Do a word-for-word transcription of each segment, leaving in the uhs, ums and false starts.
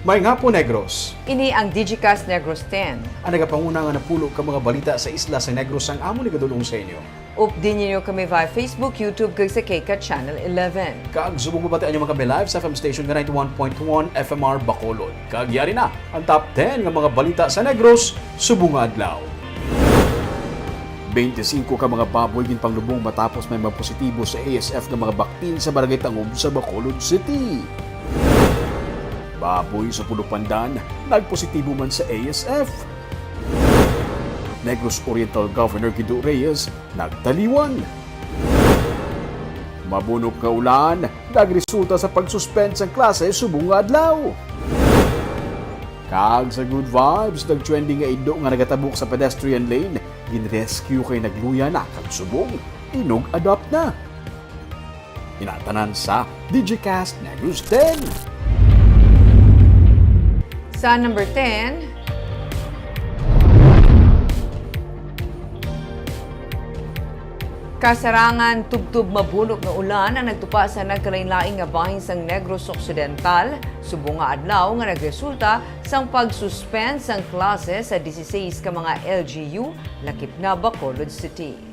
Maayong hapon, Negros. Ini ang Digicast Negros ten. Ang nagapanguna nga napulo ka mga balita sa isla sa Negros ang amon igadul-ong sa inyo. Updi ninyo kami via Facebook, YouTube, kag sa KCAT Channel eleven. Kag subong mabatian nyo man kami live sa F M station nga ninety-one point one F M R Bacolod. Kag yari na ang top ten nga mga balita sa Negros subong nga adlaw. Twenty-cinco ka mga baboy ginpanglubong matapos may mga positibo sa A S F nga mga baktin sa Barangay Tangub sa Bacolod City. Baboy sa Pulupandan nagpositibo man sa A S F. Negros Oriental Governor Guido Reyes nagtaliwan. Mabunok nga ulan nagresulta sa pag-suspend sang klase subong nga adlaw. Kag sa good vibes, nag-trending nga ido nga nagatabok sa pedestrian lane, gin-rescue kay nagluya na kag subong inug-adopt na. Ina tanan sa Digicast Negros ten. Sa number ten, kasarangan tubtob mabunok nga ulan ang nagtupa sa nagkalainlain nga bahin sang Negros Occidental subong nga adlaw nga nagresulta sang pag-suspend sang klase sa dieciséis ka mga L G U lakip na Bacolod City.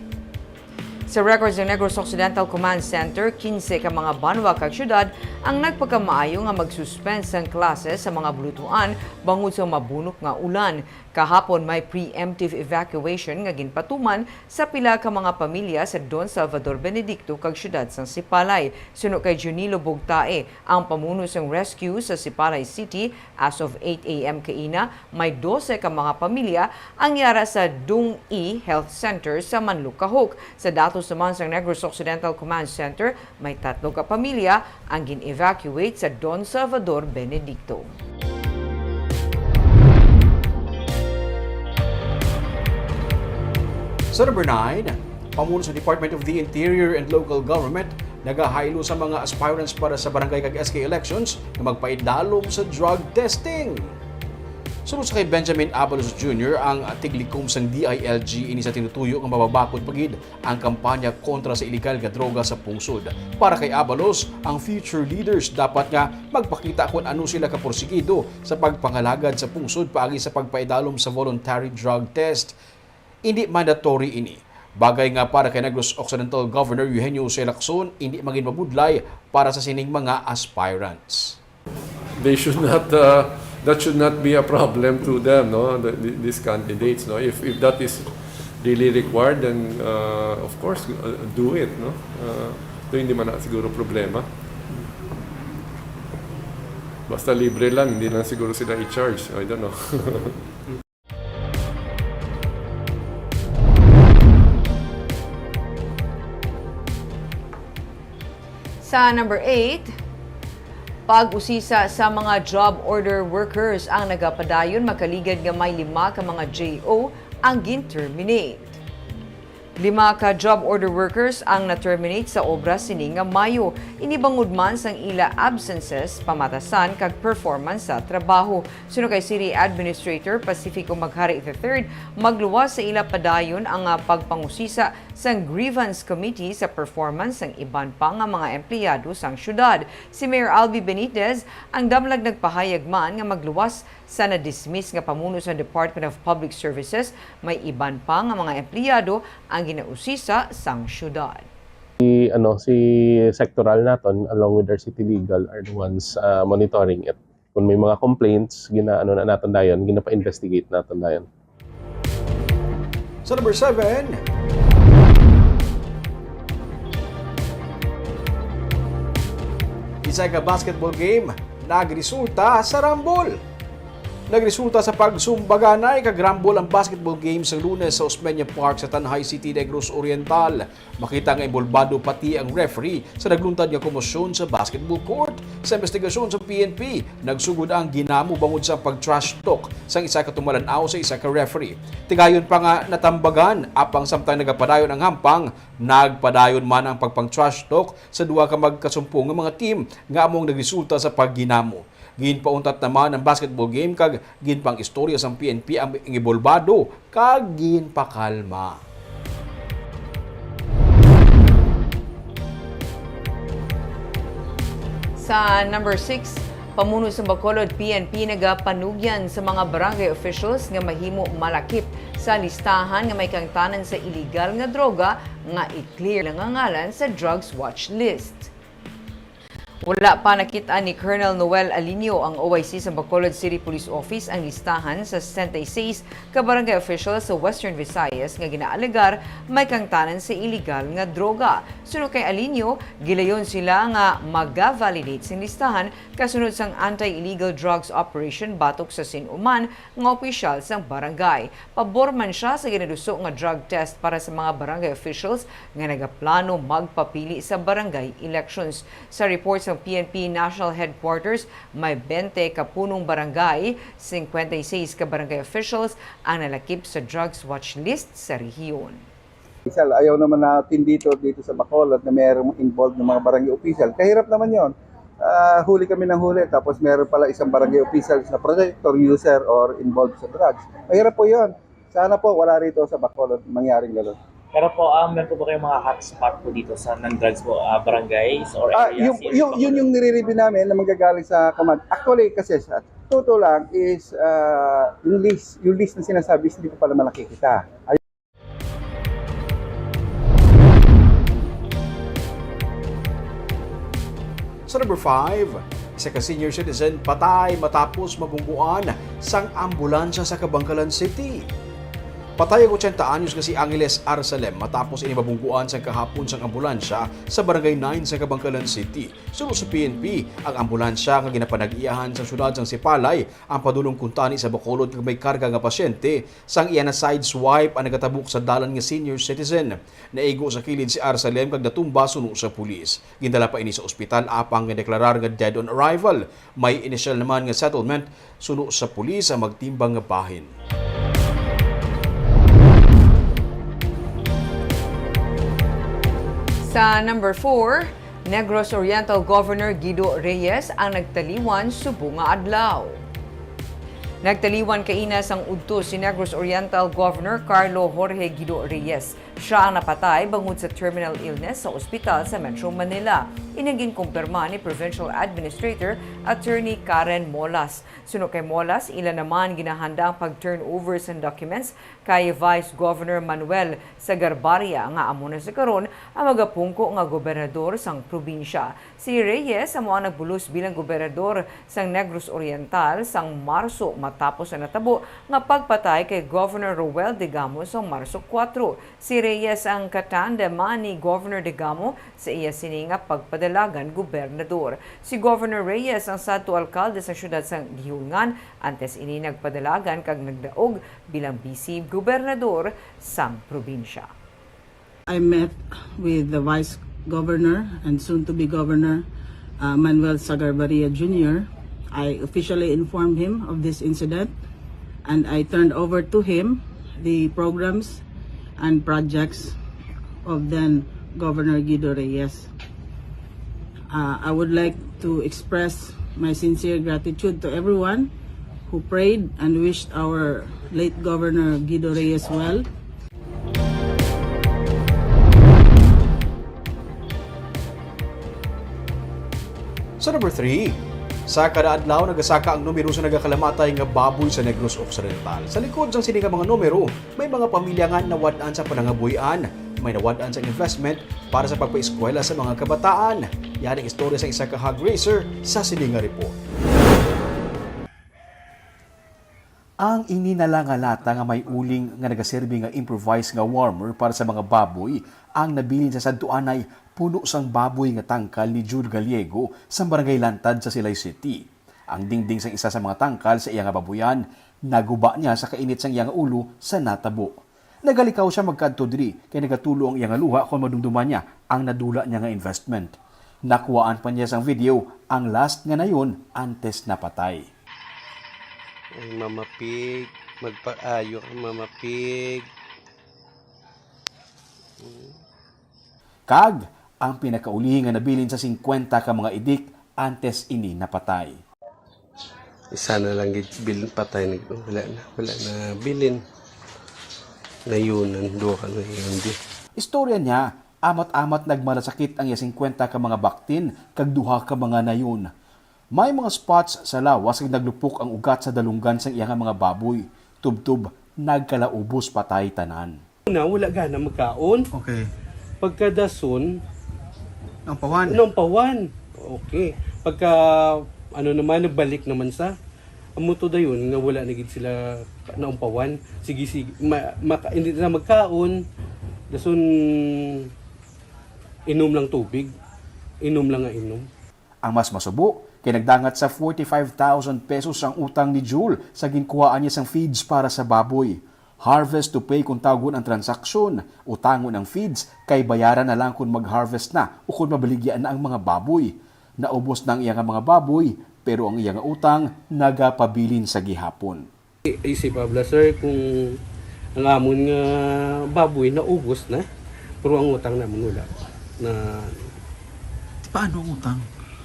Sa records ng Negros Occidental Command Center, quince ka mga banwa kag syudad ang nagpagkamaayo nga mag-suspend sang klase sa mga bulutuan bangod sa mabunok nga ulan. Kahapon, may preemptive evacuation nga ginpatuman sa pila ka mga pamilya sa Don Salvador Benedicto kag syudad sang Sipalay. Suno kay Junilo Bugtae, ang pamuno sang rescue sa Sipalay City, as of eight A M kaina, may dose ka mga pamilya ang yara sa Dung-i Health Center sa Manlukahok. Sa datos naman sang Negros Occidental Command Center, may tatlo ka pamilya ang gin-evacuate sa Don Salvador Benedicto. Sa number nine, pamuno sa Department of the Interior and Local Government nagahaylo sa mga aspirants para sa barangay kag S K elections nga magpaidalom sa drug testing. Suno sa kay Benjamin Abalos Junior, ang tiglikom sang D I L G ini sa tinutuyo nga mababakod pa gid ang kampanya kontra sa iligal nga droga sa pungsod. Para kay Abalos, ang future leaders dapat nga magpakita kon ano sila kaporsigido sa pagpangalagad sa pungsod paagi sa pagpaidalom sa voluntary drug test. Indi mandatory ini, bagay nga para kay Negros Occidental Governor Eugenio Jose Lacson indi man gid mabudlay para sa sining mga aspirants. They should not, uh, that should not be a problem to them, no? The, the, these candidates, no? If, if that is really required, then uh, of course, uh, do it, no? Uh, ito hindi man na siguro problema. Basta libre lang, hindi lang siguro sila i-charge. I don't know. Sa number eight, pag-usisa sa mga job order workers ang nagapadayon, makaligad nga may lima ka mga J O ang gin-terminate. Lima ka job order workers ang na-terminate sa obra sini nga Mayo. Ini bangod man sang ila absences, pamatasan, kag performance sa trabaho. Suno kay City Administrator Pacifico Maghari the third, magluwas sa ila padayon ang, ah, pagpangusisa sang grievance committee sa performance sang iban pa nga mga empleyado sang syudad. Si Mayor Albi Benitez ang damlag nagpahayag man nga magluwas sa na-dismiss nga pamuno sa Department of Public Services, may iban pa nga mga empleyado ang ginausisa sang syudad. Si, ano, si sectoral naton along with our city legal are the ones, ah, monitoring it. Kung may mga complaints, ginaano na naton dayon, ginapa-investigate naton dayon. Sa number seven, isa ka basketball game nagresulta sa rumble. Nagresulta sa pagsumbaganay kag rumble ang basketball game sa Lunes sa Osmeña Park sa Tanjay City, Negros Oriental. Makita nga inbolbado pati ang referee sa nagluntad nga komosyon sa basketball court. Sa investigasyon sa P N P, nagsugod ang ginamo bangod sa pag-trash talk sang isa ka tumalan-aw sa isa ka referee. Tigayon pa nga natambagan, apang samtang nagapadayon ang hampang, nagpadayon man ang pagpang-trash talk sa duha ka magkasumpong nga mga team nga amo ang nagresulta sa pagginamo. Ginpauntat naman ang basketball game kag ginpang-istorya sang P N P ang inbolbado kag ginpakalma. Sa number six, Pamuno sa Bacolod P N P nagapanugyan sa mga barangay officials nga mahimo malakip sa listahan nga may kangtanan sa iligal nga droga nga i-clear lang ang ngalan sa drugs watch list. Wala pa nakit-an ni Colonel Noel Alinio, ang O I C sa Bacolod City Police Office, ang listahan sa sesenta y seis ka barangay officials sa Western Visayas nga ginaalegar may kangtanan sa iligal nga droga. Suno kay Alinio, gilayon sila nga maga-validate sing listahan kasunod sang anti-illegal drugs operation batok sa sin-o man nga opisyal sang barangay. Pabor man sia sa ginaduso nga drug test para sa mga barangay officials nga nagaplano magpapili sa barangay elections. Sa report sang P N P National Headquarters, may bente ka punong barangay, singkwenta y seis ka barangay officials ang nalakip sa drugs watch list sa rehiyon. Official, ayaw naman natin dito, dito sa Bacolod na mayroong involved ng mga barangay official. Kahirap naman yon. Ah, huli kami ng huli, tapos meron pala isang barangay official na protector, user, or involved sa drugs. Mahirap po yon. Sana po wala rito sa Bacolod mangyaring gano'n. Pero po, um, meron po ba kayong mga hotspot po dito sa non-drugs po, ah, barangays or Ah, areas? yung, yung, yun yung nire-review namin na manggagaling sa kamag. Actually, kasi sa totoo lang is ah, yung list, yung list na sinasabi is hindi ko pa naman nakikita. Sa number five, isa ka senior citizen patay matapos mabungguan sang ambulansya sa Kabankalan City. Patay ang otsenta anyos nga si Angeles Arsalem matapos ini mabungguan sang kahapon sang ambulansya sa Barangay nine sa Kabankalan City. Suno sa P N P, ang ambulansya nga ginapanag-iyahan sa siyudad sang Sipalay ang padulong kuntani sa Bacolod kag may karga nga pasyente sang iya na sideswipe ang nagatabok sa dalan nga senior citizen. Naigo sa kilid si Arsalem kag natumba suno sa pulis. Gindala pa ini sa ospital apang gindeklarar nga dead on arrival. May inisyal naman nga settlement suno sa pulis ang magtimbang nga bahin. Sa number four, Negros Oriental Governor Guido Reyes ang nagtaliwan subong nga adlaw. Nagtaliwan kaina sang udto si Negros Oriental Governor Carlo Jorge Guido Reyes. Sia ang napatay bangod sa terminal illness sa ospital sa Metro Manila. Ini ginkumpirma ni Provincial Administrator Attorney Karen Molas. Suno kay Molas, ila naman ginahanda ang pag-turnover sang documents kay Vice Governor Manuel Sagarbarria nga amo na sa karon ang magapungko nga gobernador sang probinsya. Si Reyes amo ang nagbulos bilang gobernador sang Negros Oriental sang Marso matapos ang natabo nga pagpatay kay Governor Roel Degamo sang Marso kuwatro. Si Reyes ang katandem man ni Governor Degamo sa iya sini nga pagpadalagan gobernador. Si Governor Reyes ang sadto alkalde sang siyudad sang Dihulngan, antes ini nagpadalagan kag nagdaog bilang vice gobernador sang probinsya. I met with the Vice Governor and soon-to-be Governor, uh, Manuel Sagarbarria Junior I officially informed him of this incident, and I turned over to him the programs and projects of then Governor Guido Reyes. Uh, I would like to express my sincere gratitude to everyone who prayed and wished our late Governor Guido Reyes well. Sa number three, sa kada adlaw nagasaka ang numero sa nagakalamatay nga baboy sa Negros Occidental. Sa likod sang sini nga mga numero, may mga pamilya nga nawad-an sa panangabuhian, may nawad-an sa investment para sa pagpaeskwela sa mga kabataan. Yan ang istorya sa isa ka hog raiser sa sini nga report. Ang ini na lang nga lata nga may uling nga nagaserbi nga improvised nga warmer para sa mga baboy ang nabilin sa sadtuanay puno sang baboy nga tangkal ni Jude Gallego sa Barangay Lantad sa Silay City. Ang dingding sang isa sa mga tangkal sa iya nga babuyan naguba niya sa kainit sang iya nga ulo sa natabo. Nagalikaw sia magkadto diri kay nagatulo ang iya nga luha kon madumduman niya ang nadula niya nga investment. Nakuhaan pa niya sang video ang last nga nayon antes napatay. Ay, Mama Pig, magpaayo ka, Mama Pig. Kag ang pinakaulihi nga nabilin sa singkwenta ka mga idik antes ini napatay. Isa na lang gid bilin patay na gid. Wala na, wala na bilin. Nayunan, duha ka nayunan di. Istorya niya, amat-amat nagmalasakit ang iya singkwenta ka mga baktin kag duha ka mga nayon. May mga spots sa lawas nga naglupok ang ugat sa dalunggan sang iya nga mga baboy. Tubtob, nagkalaubos patay tanan. Una, wala gana magkaon. Okay. Pagkadason, naumpawan. Naumpawan. Okay. Pagka, ano naman, nagbalik naman sa, amo to dayon nga wala na gid sila naumpawan. Sige, sige. Ma, maka, hindi na magkaon. Dason, inom lang tubig. Inom lang nga inom. Ang mas masubo, kay nagdangat sa forty-five thousand pesos ang utang ni Jewel sa ginkuhaan niya sang feeds para sa baboy. Harvest to pay kung tawgon ang transaksyon, utangon ang feeds, kay bayaran na lang kung mag-harvest na o kung mabaligya na ang mga baboy. Naubos na ang iya nga mga baboy, pero ang iya nga utang nagapabilin sa gihapon. Isip abla, sir, kung ang amon nga baboy naubos na, pero ang utang namon wala na. Paano ang utang?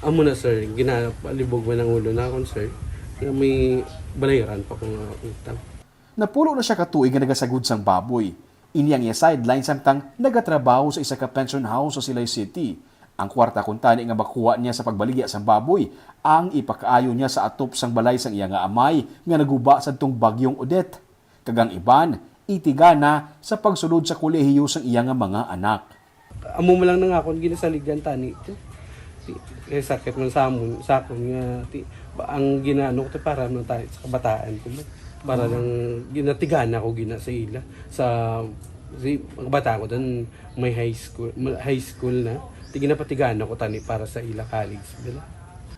Amo na, sir, ginapalibog man ang ulo na akon, sir, nga may balayran pa ko nga utang. Napulo na siya ka tuig nga nagasagod sang baboy. Ini ang iya sideline samtang nagatrabaho sa isa ka pension house sa Silay City. Ang kwarta kuntani nga makuha niya sa pagbaligya sang baboy ang ipakaayo niya sa atop sang balay sang iya nga amay nga naguba sadtong Bagyong Odette, kag ang iban itigana sa pagsulod sa kolehiyo sang iya nga mga anak. Amo man lang nang akon ginasaligan tani ito. Kay sakit man sa amon, sa akon nga ti, ang ginaano ko ti para man tayo sa kabataan ko man. Para lang ginatigana ko gina sa ila. Sa, si, ang kabataan ko doon may high school, ma-, high school na. Ti ginapatigana ko tani para sa ila college nila.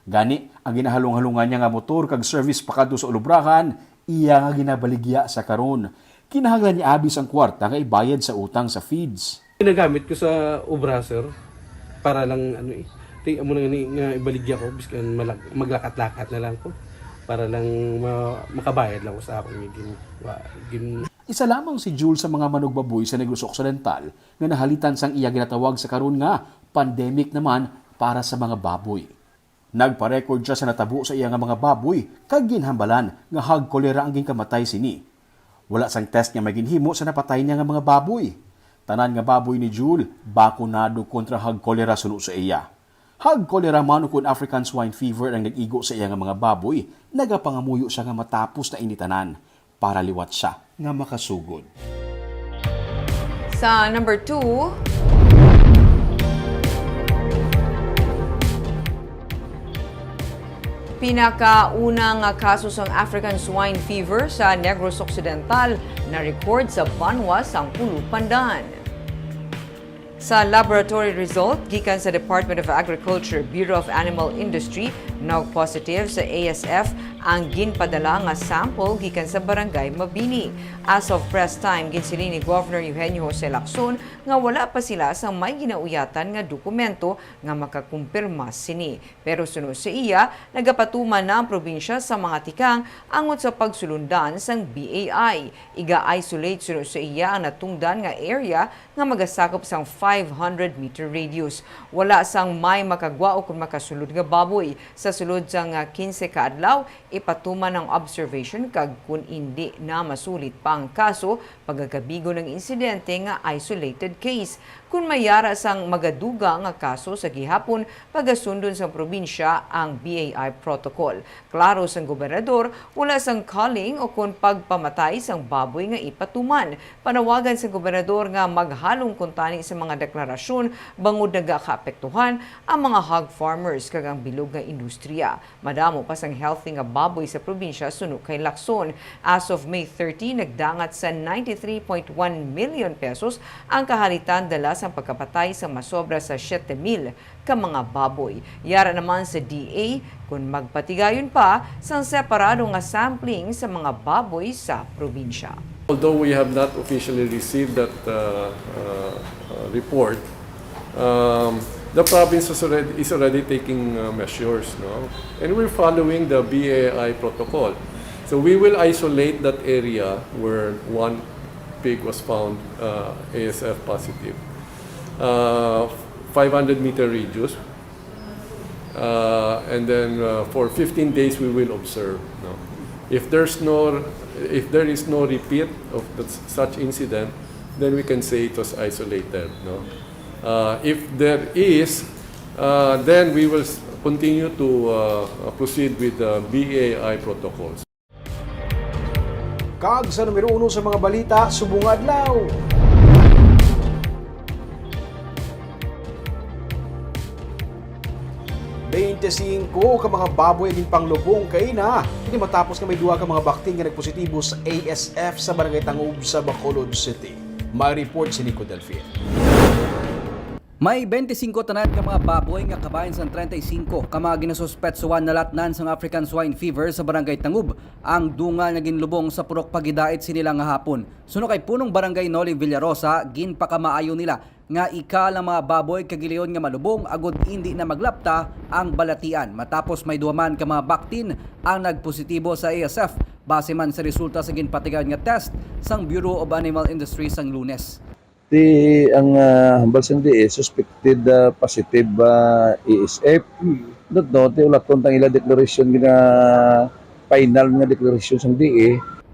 Gani, ang ginahalong-halungan niya nga motor kag service pakadto sa ulubrahan, iya nga ginabaligya sa karon. Kinahanglan niya abi sang kwarta nga ibayad sa utang sa feeds. Ginagamit ko sa obra, sir, para lang, ano, eh, ti, amo na nga ni, nga ibaligya ko, biskan malag-, maglakat-lakat na lang ko, para lang ma-, makabayad lang ko sa akong gin-, wa-, gin-. Isa lamang si Jewel sa mga manugbaboy sa Negros Occidental nga nahalitan sang iya ginatawag sa karon nga pandemic naman para sa mga baboy. Nagpa-record sia sa natabo sa iya nga mga baboy kag ginhambalan nga hog cholera ang ginkamatay sini. Wala sang test nga may ginhimo sa napatay niya nga mga baboy. Tanan nga baboy ni Jewel bakunado kontra hog cholera suno sa iya. Hog cholera man ukon African swine fever ang nag-igo sa iya nga mga baboy, nagapangamuyo sia nga matapos na ini tanan para liwat sia nga makasugod. Sa number two, pinakauna nga kaso sang African Swine Fever sa Negros Occidental na-record sa banwa sang Pulupandan. Sa laboratory result gikan sa Department of Agriculture, Bureau of Animal Industry, nag-positive sa A S F ang ginpadala nga sample gikan sa Barangay Mabini. As of press time, ginsiling ni Governor Eugenio Jose Lacson nga wala pa sila sa may ginauyatan nga dokumento nga makakumpirma sini. Pero suno sa iya, nagapatuman na ang probinsya sa mga tikang angot sa pagsulundan sang B A I. Iga-isolate suno sa iya ang natungdan nga area nga magasakop sang five hundred meter radius. Wala sang may makagwa o kon makasulod nga baboy. Sa sulod sang, ah, quince ka adlaw, ipatuman ang observation kag kon indi na masulit pa ang kaso, pagagabigon ang insidente nga isolated case. Kon may yara sang magadugang nga kaso sa gihapon, pagasundon sang probinsya ang B A I protocol. Klaro sang gobernador, wala sang culling o kon pagpamatay sang baboy nga ipatuman. Panawagan sang gobernador nga maghalong kuntani sa mga deklarasyon bangod nagakaapektuhan ang mga hog farmers kag ang bilog nga industriya. Madamo pa sang healthy nga baboy sa probinsya suno kay Lacson. As of May thirty, nagdangat sa ninety-three point one million pesos ang kahalitan dala sang pagkapatay sa masobra sa siyete mil ka mga baboy. Yara naman sa D A kon magpatigayon pa sang separado nga sampling sa mga baboy sa probinsya. Although we have not officially received that, uh, uh, uh, report, um, the province is already, is already taking, uh, measures, no? And we're following the B A I protocol. So we will isolate that area where one pig was found, uh, A S F positive. Uh, five hundred meter radius. Uh, and then, uh, for fifteen days, we will observe, no? If there's no, if there is no repeat of the, such incident, then we can say it was isolated, no? Uh, if there is, Uh, then we will s- continue to uh, proceed with the B A I protocols. Kag sa numero uno sa mga balita subong nga adlaw. Bente singko ka mga baboy ang ginpanglubong kaina, ini matapos nga may duha ka mga baktin nga nagpositibo sa A S F sa Barangay Tangub sa Bacolod City. May report si Nico Delfin. May bente singko tanan ka mga baboy nga kabahin sang treinta y cinco ka mga ginasuspetsuhan nalatnan sang African Swine Fever sa Barangay Tangub ang dungal nga ginlubong sa purok pagidait sini lang nga hapon. Suno kay Punong Barangay Noli Villarosa, ginpakamaayo nila nga ikal ang mga baboy kag gilayon nga malubong agud indi na maglapta ang balatian matapos may duha man ka mga baktin ang nagpositibo sa A S F, base man sa resulta sa ginpatigayon nga test sang Bureau of Animal Industry sang Lunes. Ti ang ah, hambal sang D A, suspected ah, positive ah, A S F. Don't know, ti ulaton tang ila declaration gina final nga declaration sang D A.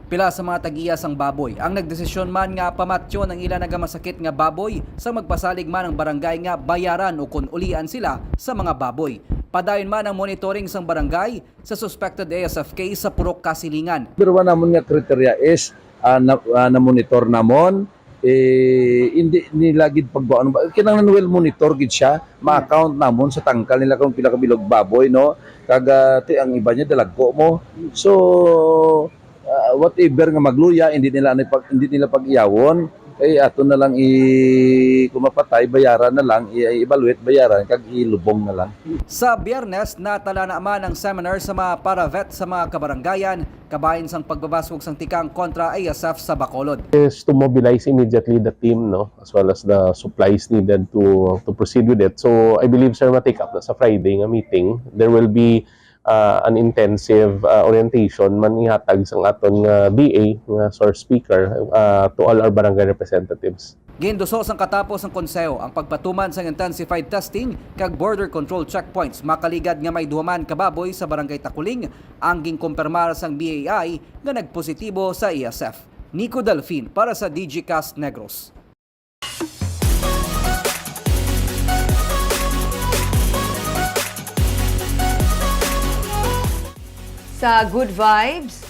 Pila sa mga tag-iya sang baboy ang nagdesisyon man nga pamatyon ang ila nagamasakit nga baboy sa magpasalig man ang barangay nga bayaran ukon ulian sila sa mga baboy. Padayon man ang monitoring sang barangay sa suspected A S F case sa Purok Kasilingan. Pero wa namon nga criteria is ah, na, ah, na-monitor namon, eh, hindi nila gid pagbaon. Kinahanglan well monitor gid siya, ma-account namon sa tangkal nila kung pila ka bilog baboy, no? Kag ah, ti ang iba niya dalagko mo. So ah, whatever nga magluya, hindi nila ano pag hindi nila pag-iyawon. Kay ato na lang i kung mapatay, bayaran na lang, i-evaluate, bayaran, kag ilubong na lang. Sa Biyernes, natala na man ang seminar sa mga para-vet sa mga kabaranggayan kabahin sang pagbabasog sang tikang kontra A S F sa Bacolod. Is to mobilize immediately the team, no, as well as the supplies needed to to proceed with it. So I believe, sir, ma-take up na sa Friday nga meeting. There will be uh, an intensive uh, orientation man ihatag sang aton nga B A nga source speaker uh, to all our barangay representatives. Ginduso sang katapos sang konseho ang pagpatuman sang intensified testing kag border control checkpoints makaligad nga may duha man ka baboy sa Barangay Takuling ang ginkumpirmar sang B A I nga nagpositibo sa A S F. Nico Delfin para sa Digicast Negros. Sa Good Vibes,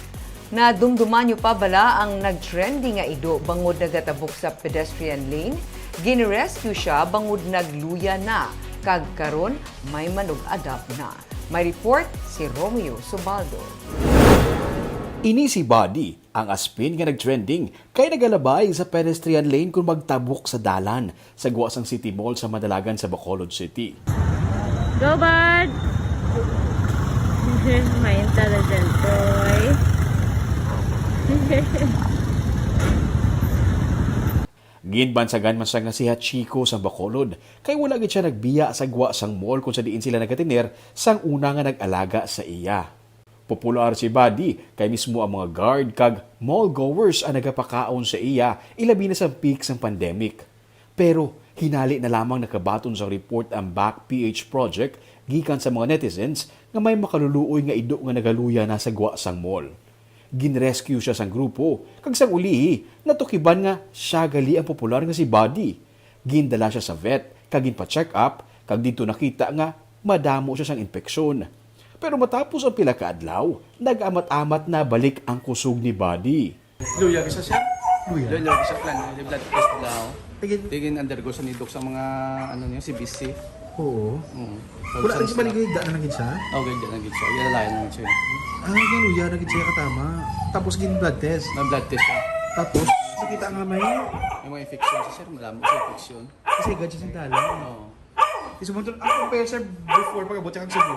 nadumduman niyo pa bala ang nagtrending nga ido bangod nagatabok sa pedestrian lane? Gin-rescue siya bangod nagluya na, kag karon may manug-adapt na. May report si Romeo Subaldo. Ini si Buddy, ang aspin nga nagtrending kay nagalabay sa pedestrian lane kon magtabok sa dalan sa gwa sang City Mall sa Madalagan sa Bacolod City. Go, bud! My intelligent boy. Ginbansagan man siya nga si Hachiko sa Bacolod, kay wala gid siya nagbiya sa gwa sang mall kung sa diin sila nagatener sang una nga nag-alaga sa iya. Popular si Buddy kay mismo ang mga guard kag mall goers ang nagapakaon sa iya, ilabi na sa peak sang pandemic. Pero hinali na lamang nakabaton sang report ang Back P H Project gikan sa mga netizens nga may makaluluoy nga ido nga nagaluya na sa gwa sang mall. Gin-rescue siya sang grupo, kag sang ulihi, natukiban nga sia gali ang popular nga si Buddy. Gindala sia sa vet kag ginpa-check up, kag didto nakita nga madamo siya sang impeksyon. Pero matapos ang pila ka adlaw, nag-amat-amat na balik ang kusog ni Buddy. Luya ka siya, sir? Luya. Luya ka siya, plan. May blood test na ako. Tigin. Tigin undergo sa nidok sa mga, ano niya, C B C. Oo. Oo. Wala, ang sa maligay, da na lang gid siya? Oo, gid na lang gid siya. Yalalayan na lang siya. Ah, gin luya na gid siya katama. Tapos gin blood test. May blood test siya. Tapos, nakita nga may May mga infection siya, sir. Madamo sa infection. Kasi agad siya sa dalan. Oo. Isa mo to, ang compare, sir, before pag-abot siya kag Cebu.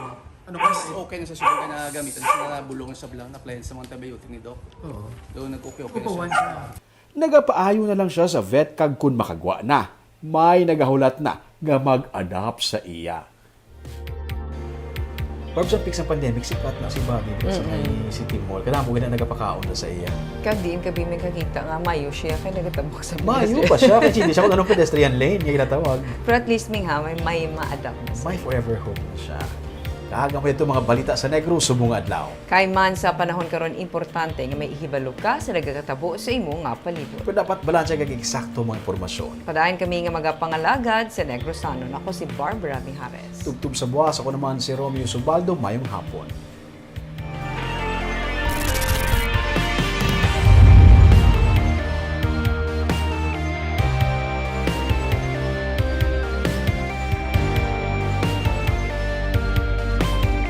Ano ka? Mas okay na sa Cebu kay nagamitan sa bulong sa blang, na-apply sa mga antibiotic ni Doc. Oo. Doon nag-okay-okay na siya. Upawan siya. Nagapaayo na lang siya sa vet kag kun makagwa na, may nagahulat na nga mag-adopt sa iya. Barbs, ang peak sa pandemic, sikat na si Bobby sa may City Mall. Kailangan mo gina nagapakaon na sa iya. Kag diin ka, Bi, may kakita nga mayo siya kay nagatabok sa Mayo pa siya, kasi hindi siya kung anong pedestrian lane nga ginatawag. Pero at least, Ming, ha, may, may ma-adapt na siya. May forever home na siya. Kahaga mo ito mga balita sa Negros subong nga adlaw. Kay man sa panahon karon, importante nga may ihibalo ka sa nagakatabo sa imo nga palibot. Pero dapat balanse kag eksakto mga impormasyon. Padayon kami nga magapangalagad sa Negrosanon. Ako si Barbara Mijares. Tubtob sa buwas, ako naman si Romeo Subaldo. Mayong hapon.